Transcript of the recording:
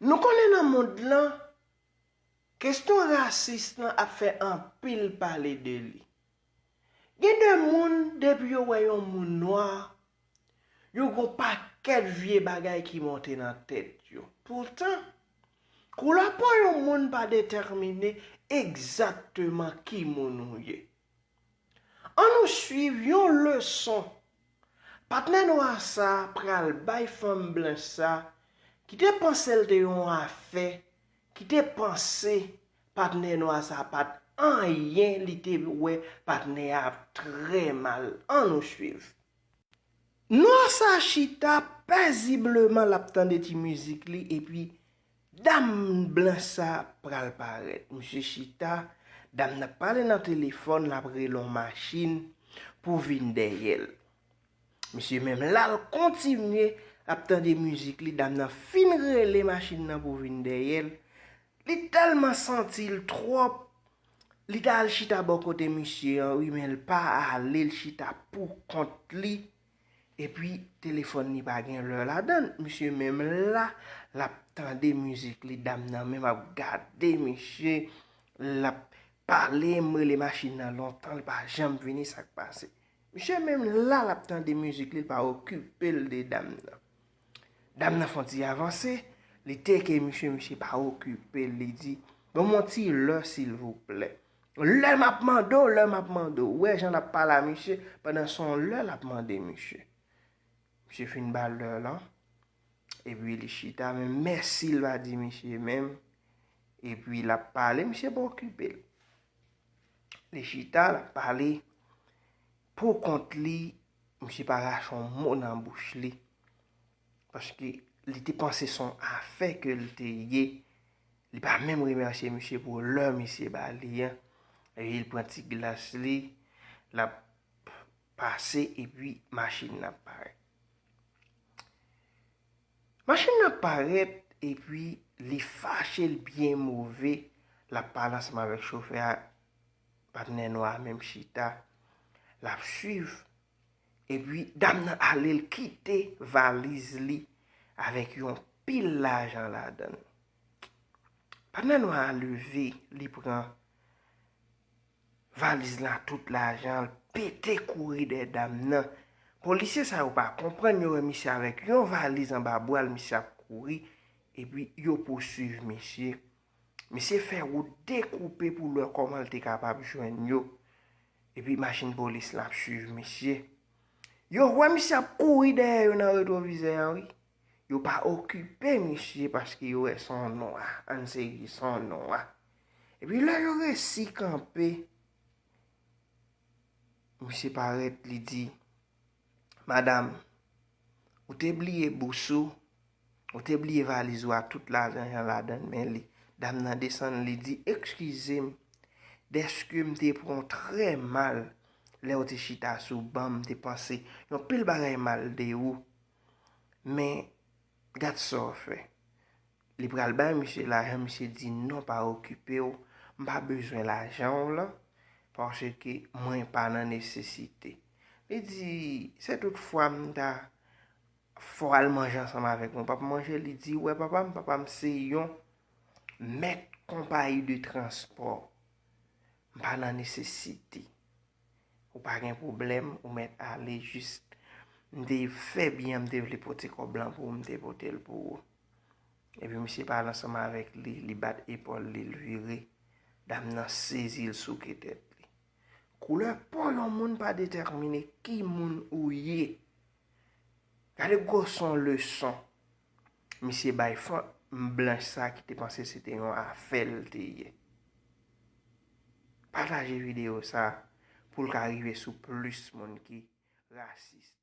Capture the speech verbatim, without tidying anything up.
Nou konnen nan mond lan, kesyon rasis lan ap fè anpil pale de li. Gen de moun, depi yo wè yon moun nwa, yo gon pakèt vye bagay ki monte nan tèt yo. Poutan, koulè po yon moun pa detèmine egzakteman ki moun ou ye. Ann nou swiv yon leson patnè nwa sa pral bay fanm blanch sa ki te panse l te yon afè, ki te panse patnè nwa sa pa t anyen, li te wè patnè a ap trè mal. Ann nou swiv. Nwa sa chita pezibleman, l ap tande ti mizik li, epi dam blan sa pral parèt. Misye chita, dam nan ap pale nan telefòn, l ap rele yon machin pou vin dèyè l. Misye menm la, l kontinye ap tande mizik li, dam nan fin rele machin nan pou vin dèyè l. Li tèlman santi l twòp, li t al chita bò kote misye an, wi, men l pa ale, l chita pou kont li. Epi, telefòn li pa gen lè ladan l. Misye menm la, l ap tande mizik li, dam nan menm ap gade misye, l ap pale, m rele machin nan lontan, li pa janm vini, sa k pase. Misye menm la, l ap tande mizik li, li pa okipe l de dam nan. Dam nan fè yon ti avanse, li teke misye, misye pa okipe l, li di, "Ban m yon ti lè, silvouplè. Lè m ap mande w, lè m ap mande w." Ou wè jan l ap pale a misye, pandan se yon lè l ap mande misye. Misye fin ba l lè lan, epi li chita, men mèsi l pa di misye menm, epi l ap pale, misye pa okipe l. Li chita, l ap pale pou kont li, misye pa rache yon mo nan bouch li. Paske li te panse se yon afè ke l te ye. Li pa menm remèsye misye pou lè misye ba li an. Epi l pran ti glas li, l ap pase epi machin nan ap parèt. Machin nan ap parèt epi li fache, l byen move, l ap pale ansanm avèk chofè a, patnè nwa a menm chita, l ap swiv, epi dam nan ale, l kite valiz li avèk yon pil lajan ladan l. Patnè nwa a leve, li pran valiz la, tout lajan, l pete kouri dèyè dam nan. Polisye sa yo pa konprann, yo wè misye avèk yon valiz anba bra l, misye ap kouri, epi yo pouswiv misye. Misye fè wout dekoupe pou l wè kòman l te kapab jwenn yo. Epi machin polis la ap swiv misye. Yo wè misye ap kouri dèyè yo nan retwovizè an, wi. Yo pa okipe misye paske yo wè se yon nwa, ann serye, se yon nwa. Epi lè yo resi kanpe, misye parèt, li di, "Madam, ou te bliye bous ou, ou te bliye valiz ou a, tout lajan an ladan l, men li." Dam nan desann, li di, "Ekskize m, dèske m te pran w trè mal lè w te chita sou ban m, m te panse yon pil bagay mal de ou. Men, gad sa w fè." Li pral bay misye lajan, misye di, "Non, pa okipe w, m pa bezwen lajan w lan, paske mwen pa nan nesesite." Li di, "Se tout fwa m ta fè w al manje ansanm avèk mwen, w p ap manje?" Li di, "Wè papa m, papa m se yon mèt konpayi de transpò, m pa nan nesesite." "Ou pa gen pwoblèm, ou mèt ale, jis m te fè byen, m te vle pote kòb lan pou ou, m te pote l pou ou." Epi misye pale ansanm avèk li, li bat epòl li, l vire. Dam nan sezi, l souke tèt li. Koulè po yon moun pa detèmine ki moun ou ye. Gade gwosè yon leson misye bay fanm blanch sa ki te panse se te yon afè l te ye. Pataje videyo sa pou l ka rive sou plis moun ki rasis.